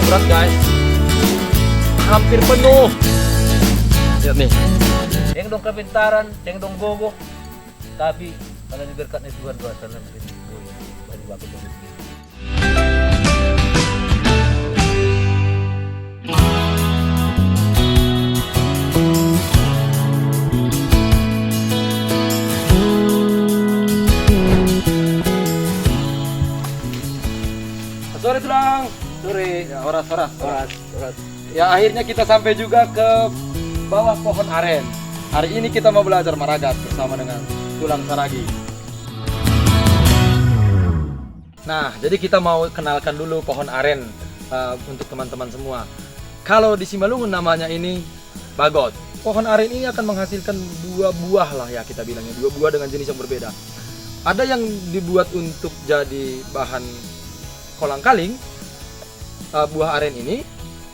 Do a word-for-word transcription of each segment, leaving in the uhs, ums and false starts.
Berat, guys. Hampir penuh. Lihat nih. Ceng dong kapintaran, ceng dong gogo. Tapi kalau diberkat nih Tuhan doa sana mungkin boleh bagi waktu. Sore, Tulang. Sore. Ya, horas, horas, horas. Horas. Ya, akhirnya kita sampai juga ke bawah pohon aren. Hari ini kita mau belajar maragat bersama dengan Tulang Saragi. Nah, jadi kita mau kenalkan dulu pohon aren, eh, untuk teman-teman semua. Kalau di Simalungun namanya ini bagot. Pohon aren ini akan menghasilkan dua buah lah ya kita bilangnya, dua buah dengan jenis yang berbeda. Ada yang dibuat untuk jadi bahan kolang-kaling, eh, buah aren ini,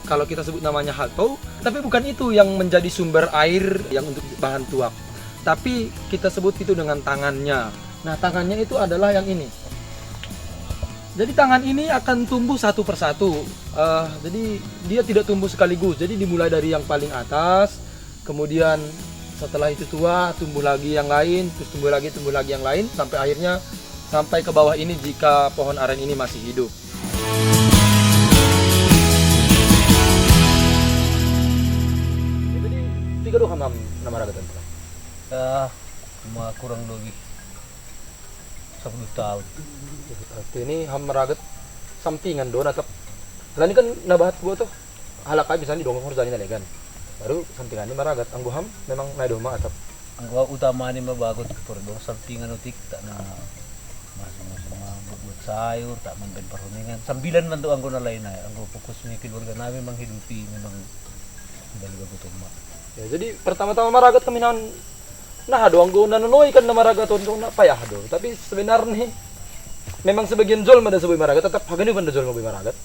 kalau kita sebut namanya halto, tapi bukan itu yang menjadi sumber air yang untuk bahan tuak. Tapi kita sebut itu dengan tangannya. Nah, tangannya itu adalah yang ini. Jadi tangan ini akan tumbuh satu persatu. Eh, jadi dia tidak tumbuh sekaligus. Jadi dimulai dari yang paling atas, kemudian setelah itu tua, tumbuh lagi yang lain, terus tumbuh lagi, tumbuh lagi yang lain, sampai akhirnya sampai ke bawah ini jika pohon aren ini masih hidup. Jadi tiga doh hamam nama ragatan, Tulang? Ah, cuma kurang lebih sepuluh tahun. Berarti ini ham maragat sampingan do natap. Lah ini kan nabahat gua tuh. Halak ai biasanya dong horjani nalegan. Baru sampingan ini maragat. Anggo ham memang nai doma atap. Anggo utama ni mabagot kepor dong sampingan otik tak na masuk-masuk ma buat sayur, tak main parundingan. Sambilan mantu anggo na lain ai. Anggo fokus ni keluarga nami menghidupi memang dari bagot oma. Ya, jadi pertama-tama maragat kami naon, nah, do anggo nanonoi kan na maragat on na payah do. Tapi sebenarnya memang sebagian jolma da seboi maragat, tetap hagani pun da jolma boi maragat.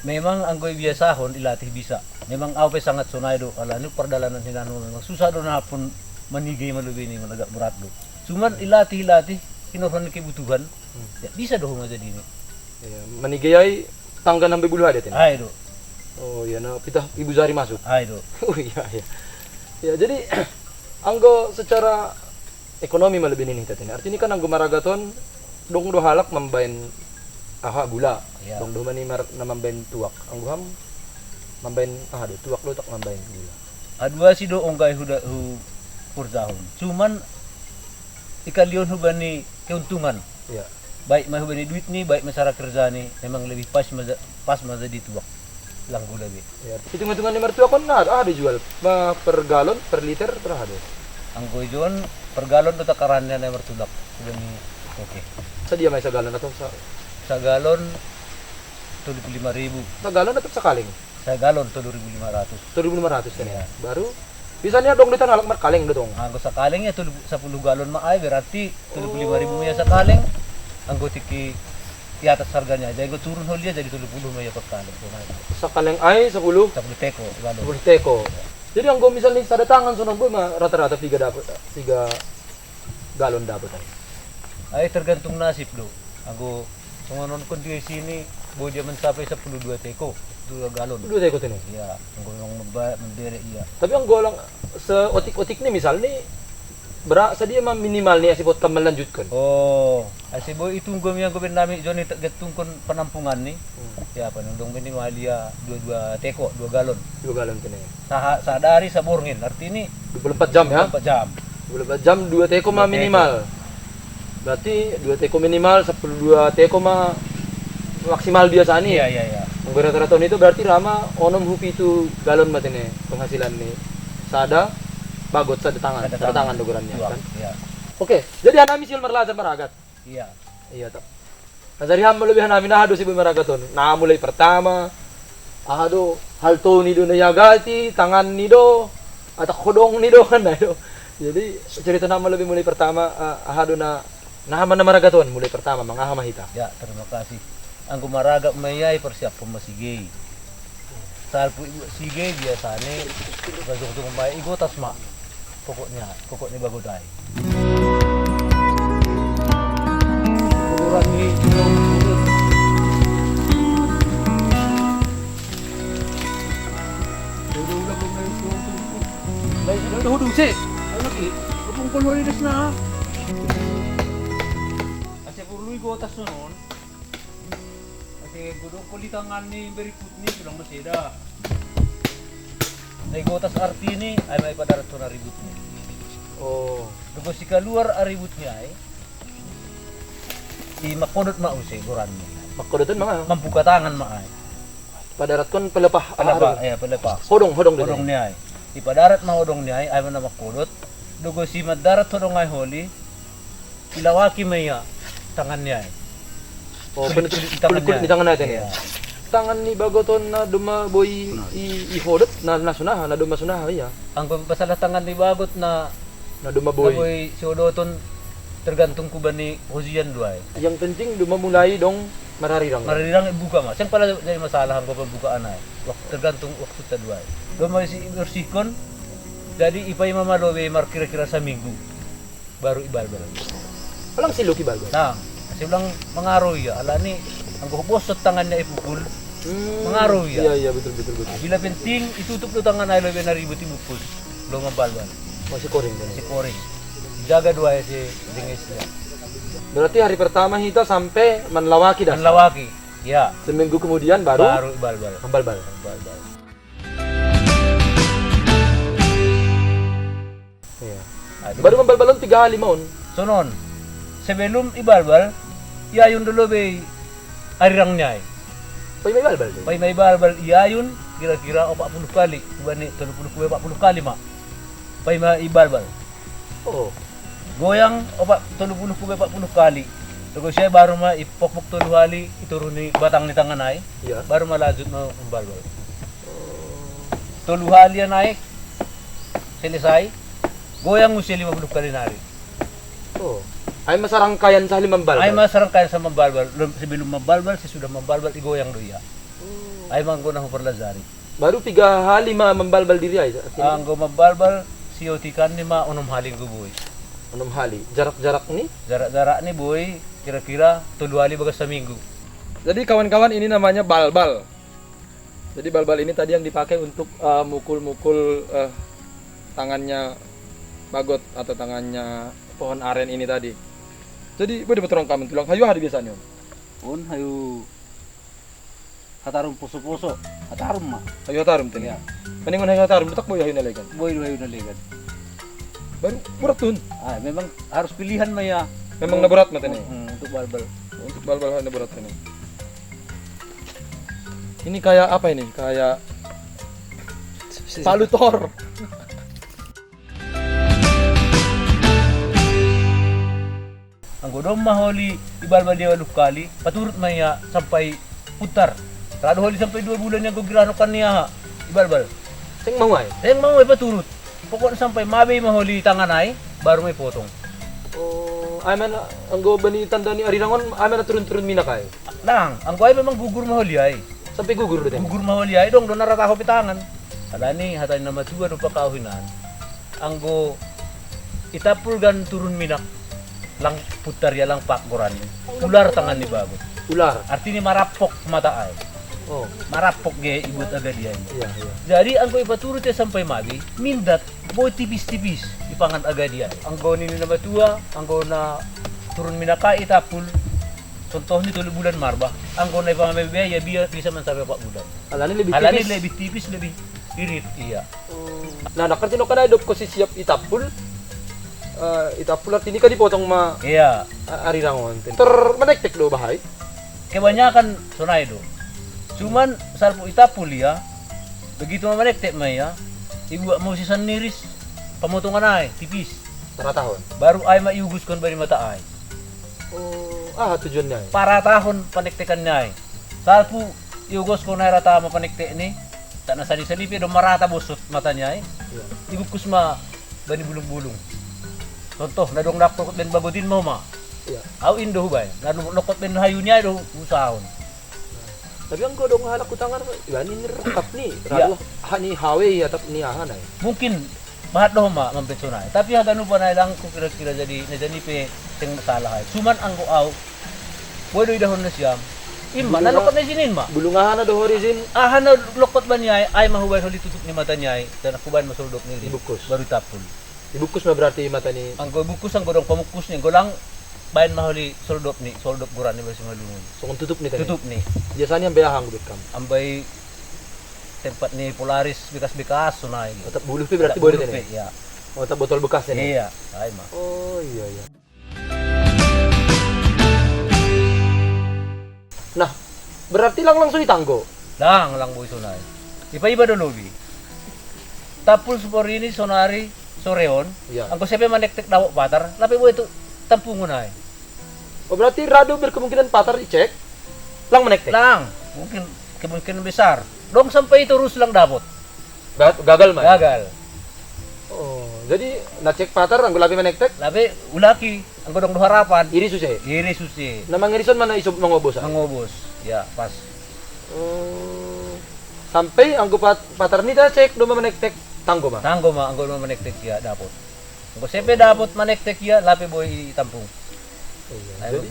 Memang anggo biasahon dilatih bisa. Memang au pe sangat sonai do, alani pardalanan hinanu memang susah do na pun manigei malobei ni, agak berat do. Cuman dilatih-latih, hinorhon kebutuhan, ya, bisa do homa jadi ni. Ya, manigei ai tangga nambe bulu adat ini. Ai do. Oh iya, na pitah ibu jari masuk. Ai do. Oh iya, iya. Ya, jadi anggo secara ekonomi malebih ini tadi. Artinya kan anggo maragat on dong do halak mambaen aha gula. Iya. Dong do mani mar, na mambaen tuak. Anggo ham mambaen aha do tuak do tak mambaen gula. Adua si do onggai huda hu purjahun. Cuman ikalion hubani keuntungan. Iya. Baik ma hubani duit ni, baik ma sara kerja ni, memang lebih pas ma, pas ma jadi tuak. Lang gula be. Ya, hitung-hitungan ni martuak on na ada dijual. Ma per galon, per liter, per ada. Anggo ijon per galon do takarannya na martulak. Sudah ni, oke. Sadia mai sagalon atau sa, sagalon tujuh puluh lima ribu. Sagalon atau sakaleng? Sagalon tujuh ribu lima ratus. Tujuh ribu lima ratus kan ya. Iya. Baru biasanya dong di tanah lak markaleng do dong. Anggo sakaleng ya tujuh, sepuluh galon ma ai berarti tujuh puluh lima ribu ya sakaleng. Anggo tiki di atas harganya aja, anggo turun holia jadi tujuh puluh ma ya per kaleng. Sakaleng ai sepuluh. Sepuluh teko galon. Sepuluh teko. Jadi anggo misalnya sada tangan sonon boi ma rata-rata tiga dapat, tiga galon dapat ai. Ai tergantung nasib do. Anggo songon on kondisi ni boi dia mencapai sepuluh dua teko, dua galon. Dua teko tene. Iya, anggo memang memba, membere iya. Tapi anggo lang seotik-otik ni misal ni bera sadia ma minimal ni asi bot melanjutkan. Oh, asi bot itu anggo mi anggo ben nami joni tergantungkan penampungan ni. Hmm. Ya apa nondong minimal dia dua dua teko, dua galon. Dua galon tene. Saha, sadari saborngin, arti ni dua puluh empat jam ya? Dua puluh empat jam. Dua puluh empat jam, dua teko ma minimal. Berarti dua teko minimal, sepuluh dua teko ma maksimal biasa ni. Iya, iya, iya. Anggo rata-rata on itu berarti ra ma onom hu pitu galon ma tene penghasilan ni. Sada bagot, sada tangan, sada tangan do gorannya kan. Iya. Oke, jadi hanami siul marlajar maragat. Iya. Iya toh. Nah, jadi ham melebihan nami na aha do si boi maragat on. Na mulai pertama, aha do, halto ni do na iagati, tangan ni do, atau kodong ni do kan na do. Jadi cerita nama lebih mulai pertama, eh, aha do na, na mana maragat on mulai pertama, mangaha ma hita. Ya, terima kasih. Anggo maragat ma iai persiapan ma sigei. Salpu ibu sigei biasane, bazongzong ma igotas ma. Pokoknya, pokoknya bagodai. Ukuran ni. Ase porlu i gotas sonon. Ase godong ko di tangan ni berikut ni sulang maseda. Na i gotas arti ni, ai ma i padarat sonon aribut ni. Oh. Dogo si kaluar aribut ni ai. I makodot ma use goran ni. Makodotan ma. Mambuka tangan ma ai. Padaratkon pelepah. Pelepah, iya, pelepah. Hodong, hodong. Hodong ni ai. I padarat ma hodong ni ai, ai ma na makodot. Dogo si madarat hodong ai holi. Ilawaki ma ia tangan ni ai. Oh, penutup, penutup ni tangan ni ai tene. Iya. Tangan ni bagot on na doma boi i, i hodot, na, na sunaha, na doma sunaha ia. Anggo masalah tangan ni bagot na, na doma boi. Na boi si hodoton tergantung ku bani hozian duai. Yang penting doma mulai dong mararirang. Mararirang ibuka ma. Seng pala jadi masalah anggo pembukaan ai. Waktu, tergantung waktu ta duai. Doma si bersihkon. Jadi ipaima ma dobe markira-kira saminggu. Baru ibalbal. Alang siluk ibalbal. Nah, asa ulang mangaro ia. Alani anggo bosot tangannya ipukul. Hmm, mangaro ia. Iya, iya, betul, betul, betul. Bila penting itutup do tangan ai lobe na ribut ibungkus. Lo mambalbal. Masih koring kan? Masih koring. Jaga duai si denges ia. Berarti hari pertama hita sampai manlawaki dah. Manlawaki. Ya. Seminggu kemudian baru. Baru ibalbal. Mambalbal. Mambalbal. Iya. Nah, itu baru kan mambalbal on tiga hali ma on. Sonon. Sebelum ibalbal, iayun do lobe i arirang ni ai. Paima ibalbal do. Paima ibalbal iayun kira-kira opat puluh kali. Bani tolu puluh ku be opat puluh kali ma. Paima ibalbal. Oh. Goyang opat, tolu puluh ku be opat puluh kali. Dogo si ai baru ma ipokpok tolu hali, iturun ni batang ni tangan ai. Iya. Baru ma lanjut ma mambalbal. Oh. Tolu hali ia naik, selesai. Goyang muse lima puluh kali nari. Oh. Ai ma sarangkaian sahali mambalbal. Ai ma sarangkaian sahali mambalbal. Lom-, sebelum mambalbal, sesudah mambalbal, igoyang do ia. Oh. Ai ma anggo na huparlajari. Baru piga hali ma mambalbal diri ai, artinya? Anggo mambalbal, siotikan ni ma onom hali anggo boi. Onom hali. Jarak-jarak ni? Jarak-jarak ni boi kira-kira tolu hali bagas saminggu. Jadi kawan-kawan, ini namanya balbal. Jadi balbal ini tadi yang dipakai untuk, eh, mukul-mukul, eh, tangannya bagot atau tangannya pohon aren ini tadi. Jadi, boi diboto rongkam tulang hayu aha di biasanya? On hayu hatarum poso-poso, hatarum ma. Hayu hatarum tene. Iya. Paningon hayu hatarum, dotak boi hayu na legan. Boi hayu na legan. Baru borat tuh. Ah, memang harus pilihan ma ia. Memang na borat ma tene. Hmm, untuk balbal. Untuk balbal hayu na borat tene. Ini kayak apa ini? Kayak palu Thor. Anggo domma holi ibalbal dia ualuh kali, paturut ma ia sampai putar. Ra do holi sampai dua bulan ia, anggo gira nongkan ni aha ibalbal. Seng mamuai? Seng mamuai, paturut. Pokokna sampai mabe ma holi tangan ai, baru ma ipotong. Oh, ai ma na anggo bani tanda ni arirang on, ai ma na turun-turun minak ai? Lang, anggo ai memang gugur ma holi ai. Sampai gugur do tene? Gugur ma holi ai, dong do na rata ho pe tangan. Alani hata ni na matua do pakauhinan. Anggo itampul gan turun minak, lang putar ia, lang pak goran. Ular tangan ni bagot. Ular. Artini marampok mata ai. Oh. Marampok ge ibuat aga dia. Iya, iya. Jadi anggo ipaturut ia sampai mabi, mindat, boi tipis-tipis ipangan aga dia. Anggo nini na matua, anggo na turun minak ai itampul, contohni tolu bulan marba, anggo na ipangan mabi ia bia-, bisa mencapai opat bulan. Alani lebih tipis. Alani lebih tipis, lebih irit, iya. Oh. Nah, nakar tino kada idop ko si siap itampul, eh, itampul artini kan dipotong ma. Iya. A-, arirang on. Ter manektek do bahai? Kebanyakan sonai do. Cuman salpu itampul ia, begitu ma manektek ma ia, ibuat ma usisan niris, pamotongan ai, tipis. Paratahon. Baru ai ma iuguskon bani mata ai. Oh, aha tujuannya ai? Paratahon panektekannya ai. Salpu iuguskon ai rata ma panektek ni, tak na sali-sali pe do marata bosot matanya ai. Iya. Ibungkus ma bani bulung-bulung. Contoh, na dong lokot ben bagot in ma homa. Iya. Au in do hubaen. Na dong lokot ben hayu ni ai do husahon. Tapi anggo dong halak hutangan, ibani ni rangkap ni. Iya. Radu aha ni hawe, iya, tap ni aha nai. Mungkin bahat do homa mampet sonai. Tapi haganupan ai lang ko kira-kira jadi, na jadi pe seng salah ai. Cuman anggo au, boi do idahon nasiam. In ma, na lokot na isi in ma. Bulung aha na dohori isi in? Aha na lokot bani ai, ai ma hubaen holi tutup ni mata ni ai. Tana hubaen ma soldok ni. Ibungkus. Baru itampul. Dibukus ma berarti mata ni. Anggo bukus, anggo dong pamukus ni, anggo lang baen ma holi soldop ni, soldop goran ni bahasa Simalungun. Songon tutup ni tadi. Tutup ni. Biasanya ambai aha anggo bekam? Ambai tempat ni Polaris bekas-bekas sonai. Tetap buluh pe berarti boleh tadi. Iya. Oh, tetap botol bekas ya? Iya, ai ma. Oh, iya, iya. Nah, berarti lang langsung ditanggo. Lang, lang boi sonai. Ipa-ipa do lobi. Tampul suporini sonari soreon. Iya. Anggo sai pe manektek dapot patar, lape boi tu tampungon ai. Oh, berarti radu berkemungkinan patar dicek, lang manektek. Lang, mungkin kemungkinan besar. Dong sampai itu terus lang dapot. Gagal ma. Gagal. Oh, jadi na cek patar anggo lape manektek? Lape ulaki, anggo dong do harapan. Iri suse. Iri suse. Na mangerison mana iso mangobos? Mangobos. Ya, pas. Oh. Sampai anggo pat, patar ni da cek do ma manektek, tanggo ma. Tanggo ma anggo do ma manektek, ya, dapot. Anggo sai pe dapot manektek, ya, lape boi tampung. Iya, jadi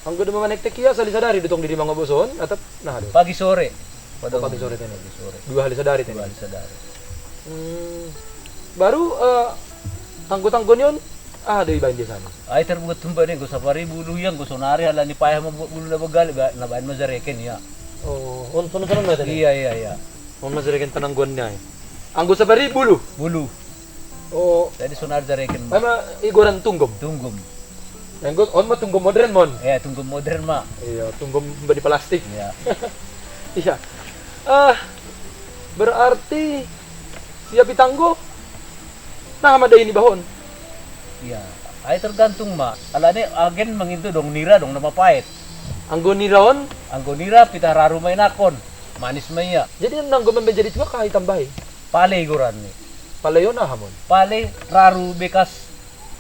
anggo do ma manektek, ya, sali sadari do tong diri mangoboson atau nah do? Pagi sore. Pada pagi sore tadi. Pagi sore. Dua hali sadari tadi. Dua hali sadari. Hmm. Baru eh, tanggo-tanggo ni on, ah, do ibaen biasanya. Ai terbuat tumba ni, anggo sapari bulu ia, anggo sonari ala ni payah mambuat bulu na begal, na baen ma jareken ia. Oh, on sono sono tadi. Iya, iya, iya. On ma jareken pananggoan ni ai. Anggo sapari bulu. Bulu. Oh. Jadi sonari jareken. Mana igoran tunggom. Tunggom. Nanggo on ma tunggom modern mon. Iya, tunggom modern ma. Iya, tunggom bani plastik. Iya. Iya. Ah, berarti siap ditanggo. Nah, ma da ini bahon. Iya. Ai tergantung ma. Alani agen mangintu dong nira dong nama paet. Anggo nira on? Anggo nira pitah raru ma inakon. Manis ma ia. Jadi nanggo menjadi tua kah itambahi? Pale goran ni. Pale on aha mon? Pale raru bekas.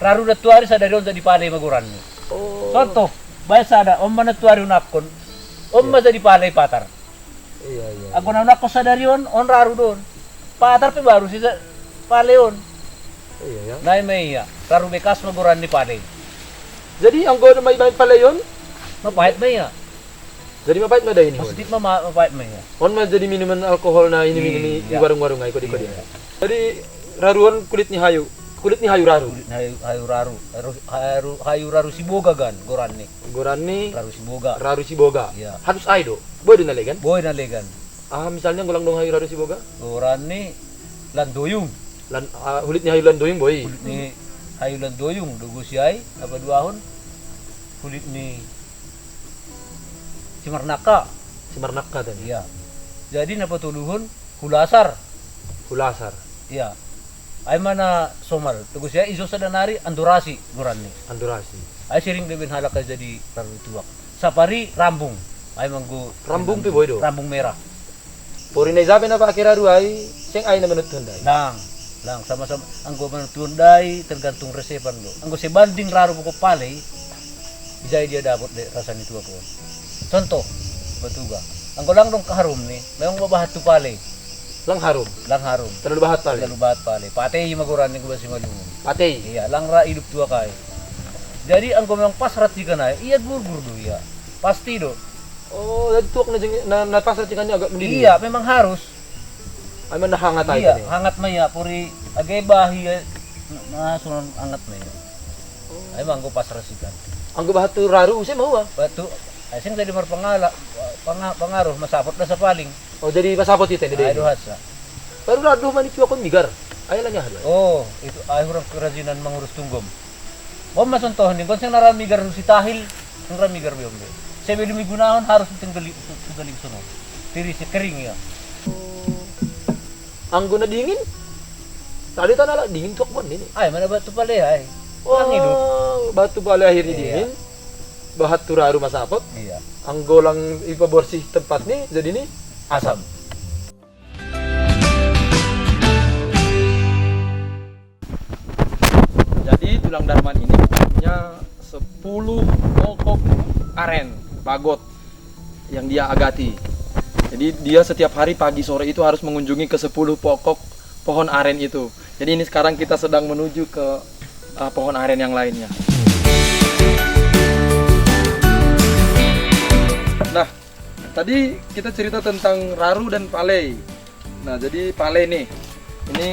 Raru na tuari sadari on jadi pale ma goran ni. Oh. Contoh, bae sada, on ma na tuari unakkon. On ma jadi pale patar. Iya, iya. Anggo na unakkon sadari on, on raru do on. Patar pe baru si pale on. Iya, ya. Nai ma ia, raru bekas ma goran ni pale. Jadi anggo na ma ibaen pale on? Ma paet ma ia. Jadi ma paet ma da ini. Positif ma, ma paet ma ia. On ma jadi minuman alkohol na ini minum di warung-warung ai kodi-kodi. Iya. Jadi raru on kulit ni hayu. Kulit ni hayu raru. Kulit ni hayu, hayu raru. Hayu, hayu, hayu raru siboga kan goran ni. Goran ni raru siboga. Raru siboga. Iya. Harus ai do. Boi do na legan? Boi na legan. Ah, misalnya golang dong hayu raru siboga? Goran ni landoyung. Lan, ah, hulit ni hayu landoyung boi. Hulit ni hayu landoyung do gosi ai, apa duahon? Hulit ni simarnaka. Simarnaka tadi. Iya. Jadi na patoluhon hulasar. Hulasar. Iya. Ai ma na somal. Togus ya iso sada nari andorasi goran ni. Andorasi. Ai sering deben halak ai jadi raru tuak. Sapari rambung. Ai manggo rambung pe boi do. Rambung merah. Pori na i jape na pake raru ai, seng ai na manuttuhon dai. Lang, lang sama-sama anggo manuttuhon dai tergantung resepan do. Anggo sebanding raru pokok pale, ijai dia dapot de rasa ni tuak on. Contoh, batuga. Anggo lang dong harum ni, memang bahat tu pale. Lang harum. Lang harum. Terlalu bahat pale. Terlalu bahat pale. Patei ma goran ni gubasi malungun. Patei. Iya, lang ra idup tuak ai. Jadi anggo memang pas racikan ai, ia gurgur do ia. Pasti do. Oh, jadi tuak na, na, na pas racikan ni agak mendidih. Iya, memang harus. Ai mana hangat ai. Iya, hangat ma ia pori age bahi. Nah, sunan hangat ma ia. Ai ma anggo pas racikan. Anggo bahat tu raru use ma ua. Batu. Ai seng jadi marpangala, pangaruh masapot da sapaling. Oh, jadi masapot ita ni deh. Ai do hasa. Baru raduh mani tuakon migar. Ai lagi ahal. Oh, itu ai hurang kerajinan mangurus tunggom. Bom ma contoh ni, gon seng nara migar si tahil, seng ra migar be ombe. Sebelum igunahon harus tenggali, tenggali sono. Tiri sekering ya. Anggo na dingin. Tadi tanah lah dingin tuak bon ini. Ai mana batu pale ai. Wah, batu pale akhirnya dingin. Bahat tu raru masapot. Iya. Anggo lang ipaborsih tempat ni jadi ni asam. Jadi tulang Darman ini punya sepuluh pokok aren bagot yang dia agati. Jadi dia setiap hari pagi sore itu harus mengunjungi ke sepuluh pokok pohon aren itu. Jadi ini sekarang kita sedang menuju ke uh, pohon aren yang lainnya. Nah, tadi kita cerita tentang raru dan palei. Nah, jadi palei nih. Ini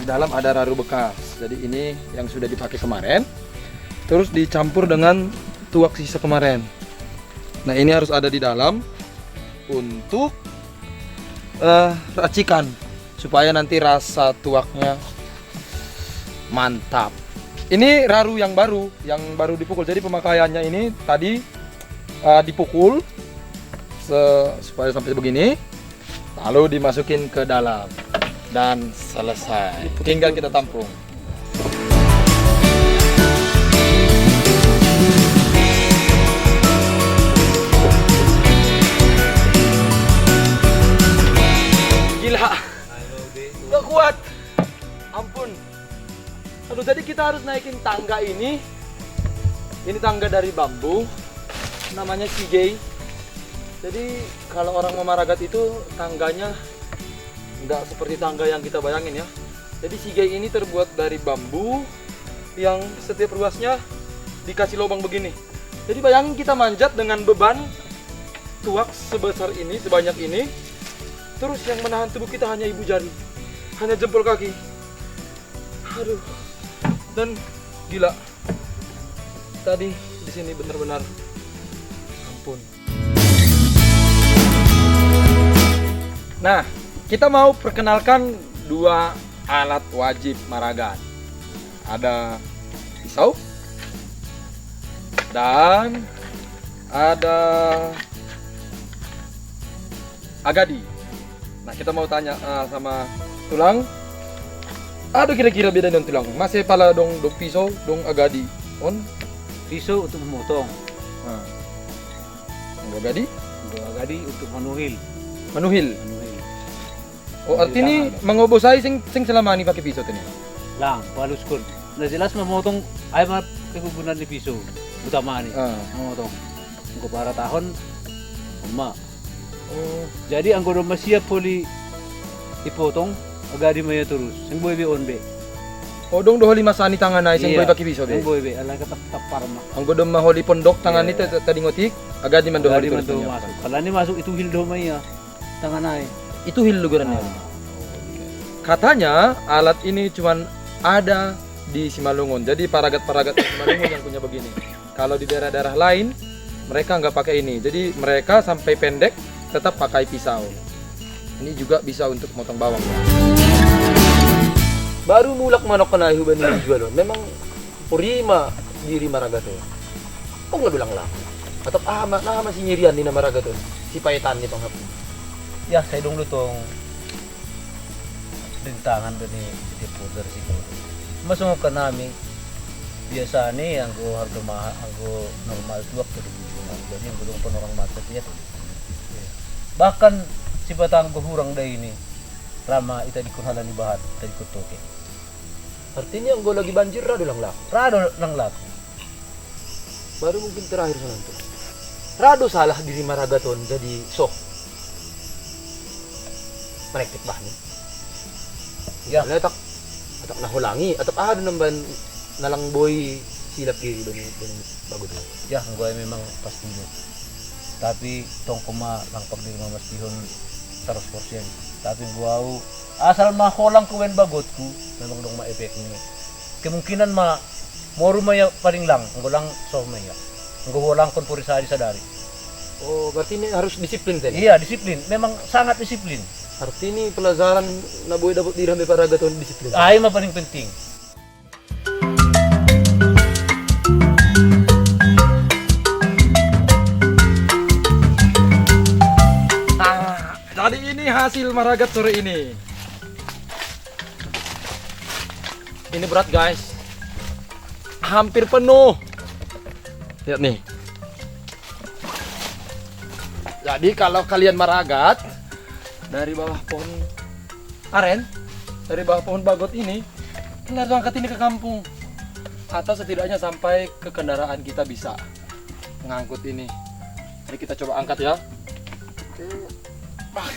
Di dalam ada raru bekas. Jadi ini yang sudah dipakai kemarin, terus dicampur dengan tuak sisa kemarin. Nah, ini harus ada di dalam untuk eh, racikan supaya nanti rasa tuaknya mantap. Ini raru yang baru, yang baru dipukul. Jadi pemakaiannya ini tadi eh, dipukul se- supaya sampai begini, lalu dimasukin ke dalam dan selesai. Tinggal kita tampung. Gila. Gak kuat. Ampun. Aduh, jadi kita harus naikin tangga ini. Ini tangga dari bambu. Namanya sigei. Jadi kalau orang Mamaragat itu tangganya nggak seperti tangga yang kita bayangin ya. Jadi sigei ini terbuat dari bambu yang setiap ruasnya dikasih lubang begini. Jadi bayangin kita manjat dengan beban tuak sebesar ini, sebanyak ini. Terus yang menahan tubuh kita hanya ibu jari, hanya jempol kaki. Aduh, dan gila. Tadi di sini benar-benar ampun. Nah, kita mau perkenalkan dua alat wajib Maragat. Ada pisau dan ada agadi. Nah, kita mau tanya eh, sama Tulang. Ada kira-kira beda dengan Tulang? Masih pala dong dong pisau, dong agadi. On? Pisau untuk memotong. Nah. Agadi? Untuk agadi untuk manuhil. Manuhil. Manuhil. Oh, artinya mangobosai sing sing selama ini pakai pisau tadi. Lang, paluskun. Nah, jelas memotong ai ma kegugunan di pisau. Utama ni. Ah. Memotong. Engko para tahun emak. Oh. Jadi anggo dong masiap holi ipotong, agadi maya terus. Sing boy be on be. Oh, dong doholi masani tangan ai sing boy pakai pisau be. Sing boy be, ala tetap tapar mak. Anggo dong maholi pondok tangan itu tadi ngotik, agadi man doholi Agadi terus mantu tanya. Masuk. Kalau ini masuk itu hildo maya. Tangan ai. Itu hil luguran ya. Katanya alat ini cuman ada di Simalungun. Jadi paragat-paragat di Simalungun yang punya begini. Kalau di daerah-daerah lain mereka nggak pakai ini. Jadi mereka sampai pendek tetap pakai pisau. Ini juga bisa untuk motong bawang. Baru mulak manok kena ihu bani jual. Memang purima diri maraga tuh. Kok lebih lang laku. Atau ah ma nah masih nyirian di nama raga tuh. Si paitan di panghapu. Ya, saya dong lu tong rintangan do ni di puter situ. Masuk ke nami biasa ni anggo harga mahal, anggo normal tuak ke dubu juta. Jadi anggo dong pun orang macet ya tuh. Bahkan sifat anggo hurang dai ini rama ita di kunhalan ibahat, ita di kutoke. Artinya anggo lagi banjir rado lang laku. Rado lang laku. Baru mungkin terakhir sana tuh. Rado salah diri maraga ton jadi soh. Merektik bah nih. Ya. Letak atau nah ulangi atau ah ada nambahan nalang boy silap diri bani bani bagus tuh. Ya, gue memang pas dulu. Tapi tong koma langpak diri mamastihon seratus persen. Tapi gua au asal ma holang ku wen bagotku memang dong ma efek ni. Kemungkinan ma moru ma ya paling lang, anggo lang soh ma ya. Anggo holang kon pori sadi sadari. Oh, berarti ini harus disiplin tadi. Iya, disiplin. Memang sangat disiplin. Arti ini pelajaran na boy dapat diri sampai paraga ton disiplin. Ai ma paling penting. Nah, jadi ini hasil maragat sore ini. Ini berat guys. Hampir penuh. Lihat nih. Jadi kalau kalian maragat dari bawah pohon aren, dari bawah pohon bagot ini, kalian harus angkat ini ke kampung. Atau setidaknya sampai ke kendaraan kita bisa ngangkut ini. Jadi kita coba angkat ya. Oke. Bah.